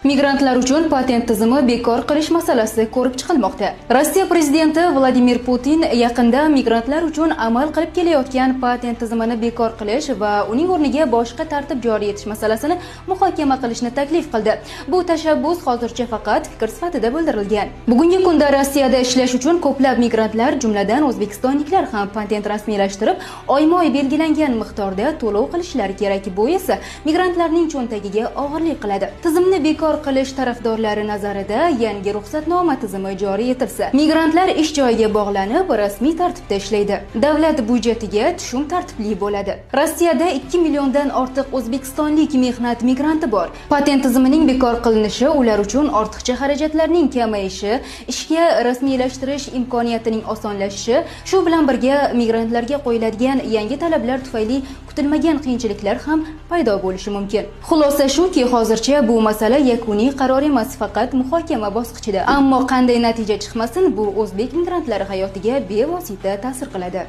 Migrantlar uchun patent tizimi bekor qilish masalasi ko'rib chiqilmoqda. Rossiya prezidenti Vladimir Putin yaqinda migrantlar uchun amal qilib kelayotgan patent tizimini bekor qilish va uning o'rniga boshqa tartib joriy etish masalasini muhokama qilishni taklif qildi. Bu tashabbus hozircha faqat fikr sifatida bildirilgan. Bugungi kunda Rossiyada ishlash uchun ko'plab migrantlar, jumladan o'zbekistonliklar ham patent rasmiylashtirib, oyma-oy belgilangan miqdorda to'lov qilishlari kerak. Bu esa migrantlarning cho'ntagiga og'irlik qiladi. Tizimni bekor qilish tarafdorlari nazarida yangi ruxsatnoma tizimi joriy etilsa, migrantlar ish joyiga bog'lanib, rasmiy tartibda ishlaydi. Davlat byudjetiga tushum tartibli bo'ladi. Rossiyada 2 milliondan ortiq o'zbekistonlik mehnat migranti bor. Patent tizimining bekor qilinishi ular uchun ortiqcha xarajatlarning kamayishi, ishga rasmiylashtirish imkoniyatining osonlashishi, shu bilan birga migrantlarga qo'yiladigan yangi talablar tufayli kutilmagan qiyinchiliklar ham paydo bo'lishi mumkin. Xulosa shuki, hozircha bu masala yakuniy qaror emas, faqat muhokama bosqichida. Ammo qanday natija chiqmasin, bu o'zbek migrantlari hayotiga bevosita ta'sir qiladi.